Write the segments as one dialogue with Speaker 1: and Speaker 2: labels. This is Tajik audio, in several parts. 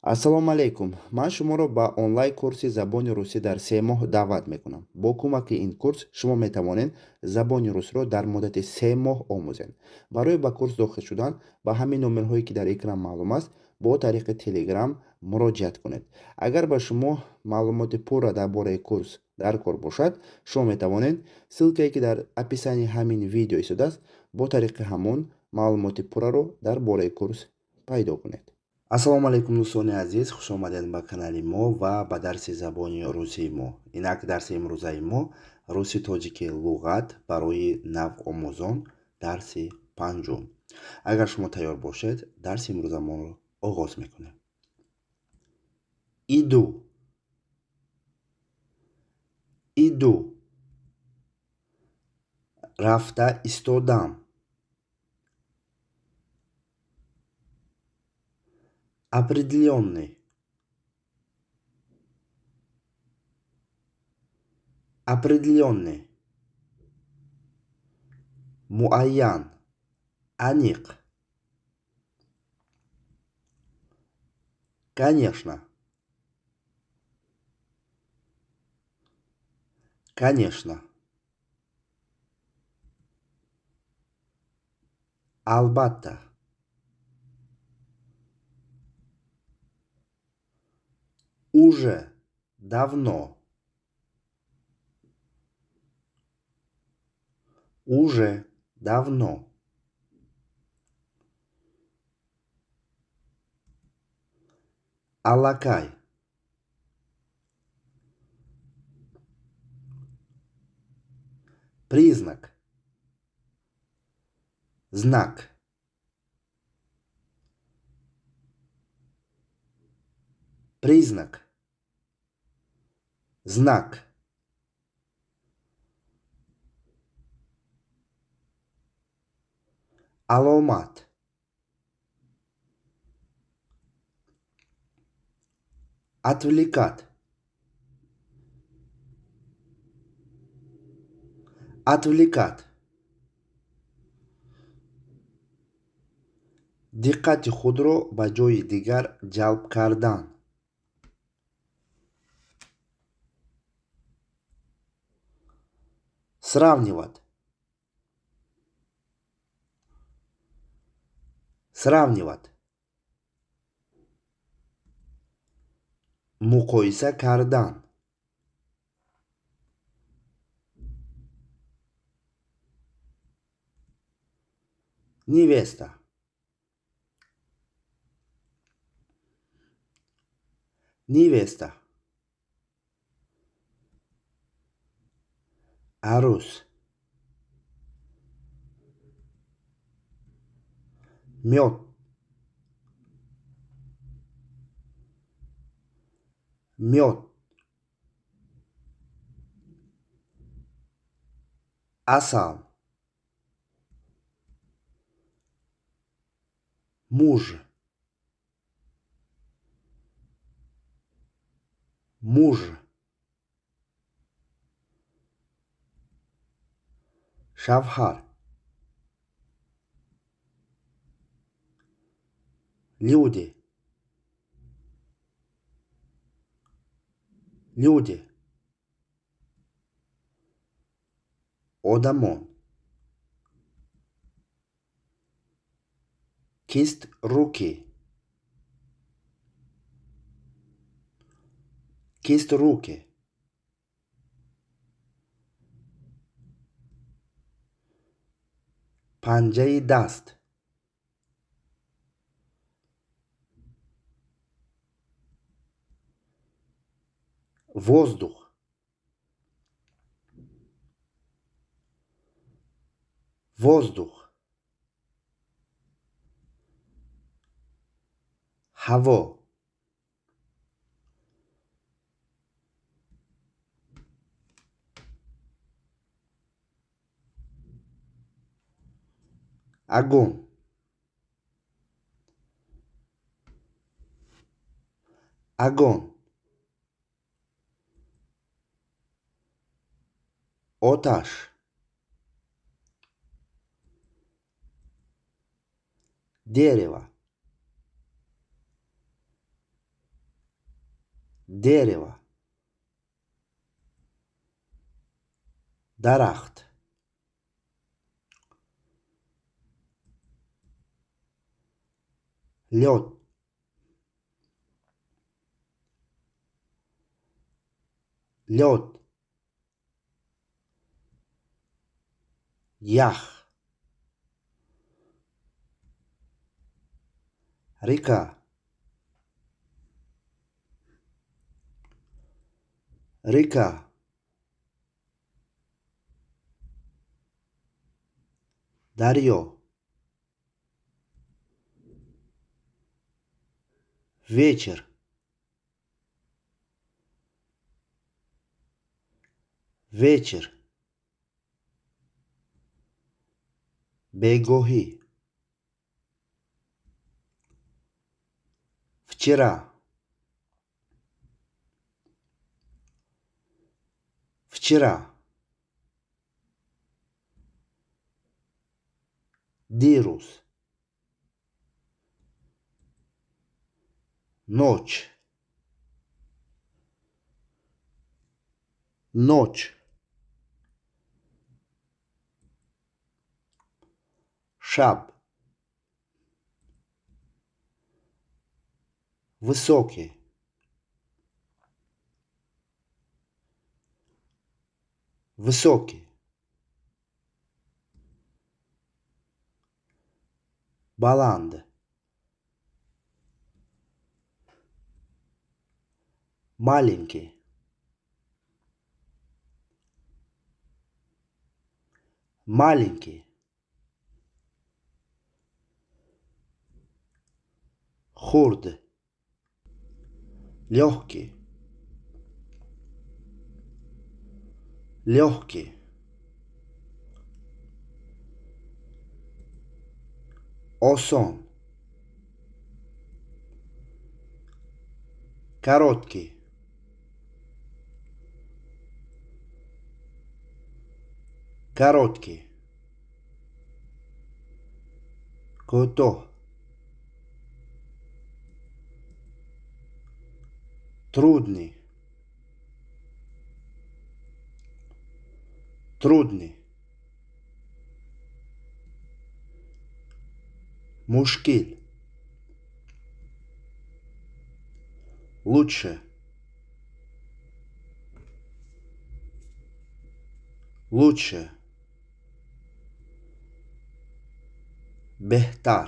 Speaker 1: Ассалому алайкум. Ман шуморо ба онлайн курси забони русӣ дар 3 моҳ даъват мекунам. Бо кӯмаки ин курс шумо метавонед забони русиро дар муддати 3 моҳ омӯзед. Барои ба курс дохил шудан ба ҳамин номерҳое, ки дар экран маълум аст, бо тариқи Телеграм муроҷиат кунед. Агар ба шумо маълумоти пурра дар бораи курс дар кор бошад, шумо метавонед ссылкае, ки дар описании ҳамин видео истодааст, бо тариқи ҳамон маълумоти пурраро дар бораи курс пайдо кунед. Ассалому алайкум, дӯстони азиз, хушомадед ба канали мо ва ба дарси забони русии мо. Инак, дарси имрӯзаи мо руси тоҷики луғат барои навомӯзон, дарси панҷум. Агар шумо тайёр бошед, дарси имрӯзамонро оғоз мекунем. Иду, иду — рафта истодам. Определённый, определённый — муайян, аниқ. Конечно, конечно — албатта. Уже, давно. Уже, давно. Аллакай. Признак, знак. Признак, знак. Аломат. Отвлекать, отвлекать — диққати худро ба ҷои дигар ҷалб кардан. Сравнивать, сравнивать — муқоиса кардан. Невеста, невеста — арӯс. Мёд, мёд. Асал. Муж, муж. Шавҳар. Люди, люди — одамон. Кисть руки, кисть руки. Панҷаи даст. Воздух, воздух — ҳаво. Огонь, огонь. Оташ. Дерево. Дерево. Дарахт. Лёд. Лёд. Ях. Река. Река. Дарё. Вечер. Вечер. Бегоҳӣ. Вчера. Вчера. Дирӯз. Ночь. Ночь. Шаб. Высокий. Высокий. Баланд. Маленький. Маленький. Хурд. Легкий. Легкий. Осон. Короткий. Короткий. Кӯтоҳ. Трудный. Трудный. Мушкил. Лучше. Лучше. Беҳтар.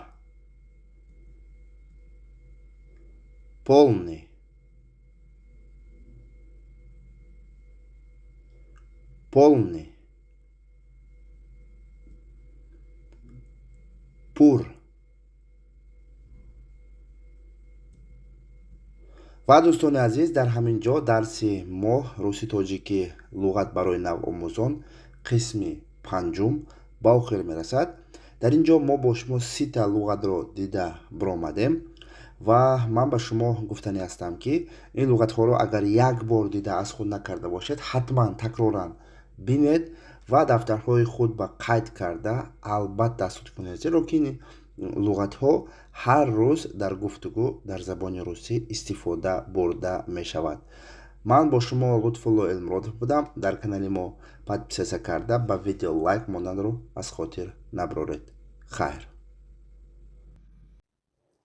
Speaker 1: Полный. Полный. Пур. Ва дӯстони азиз, дар ҳамин ҷо дарси мо русӣ тоҷикӣ луғат барои навомӯзон қисми панҷум ба охир мерасад. Дар ин ҷо мо бо шумо 30 луғатро дида биромадем ва ман ба шумо гуфтанӣ ҳастам, ки ин луғатҳоро агар як бор дида аз худ накарда бошед, ҳатман такроран бинед ва дафтарҳои худ ба қайд карда албатта аз худ кунед, зеро ки ин луғатҳо ҳар рӯз дар гуфтугӯ дар забони русӣ истифода бурда мешавад. Ман бо шумо Лутфулло Элмуродов будам. Дар канали мо подписаться карда ба видео лайк монданро аз хотир набароред. Хайр.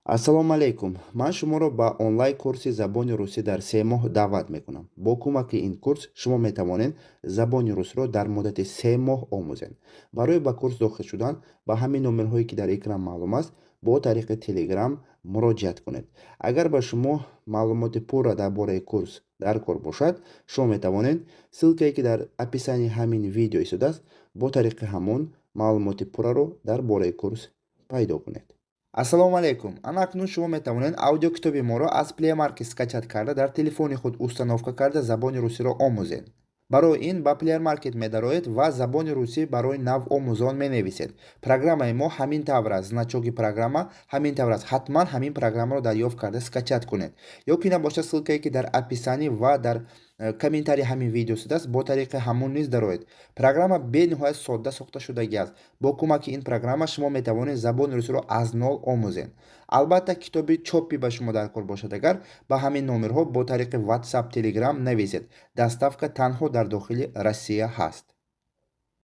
Speaker 1: Ассалому алайкум. Ман шуморо ба онлайн курси забони русӣ дар 3 моҳ даъват мекунам. Бо кӯмаки ин курс шумо метавонед забони русро дар муддати 3 моҳ омӯзед. Барои ба курс дохил шудан ба ҳамин номерҳое ки дар экран маълум аст, бо тариқи Телеграм муроҷиат кунед. Агар ба шумо маълумоти пурра дар бораи курс дар кор бошад, шумо метавонед ссилкае ки дар описании ҳамин видео истодааст, бо тариқи ҳамон маълумоти пурраро дар бораи курс пайдо кунед. Ассалому алайкум. Ана акнун шумо метавонед аудиокитоби моро аз Play Market скачать карда дар телефони худ установка карда забони русиро омӯзед. Барои ин ба Play Market медароед ва забони русӣ барои навомӯзон менависед. Программаи мо ҳамин тавр аст, значоки программа ҳамин тавр аст. Ҳатман ҳамин программаро дарёфт карда скачать кунед. Ё ки набошад ссилкае ки дар описании ва дар Комментарий ҳамин видео шудааст, бо тариқи ҳамон низ дароед. Программа бениҳоят содда сохта шудагӣ аст. Бо кӯмаки ин программа шумо метавонед забони русиро аз нол омӯзед. Албатта, китоби чопӣ ба шумо дар кор бошад агар, ба ҳамин номерҳо бо тариқи WhatsApp, Telegram нависед. Доставка танҳо дар дохили Россия ҳаст.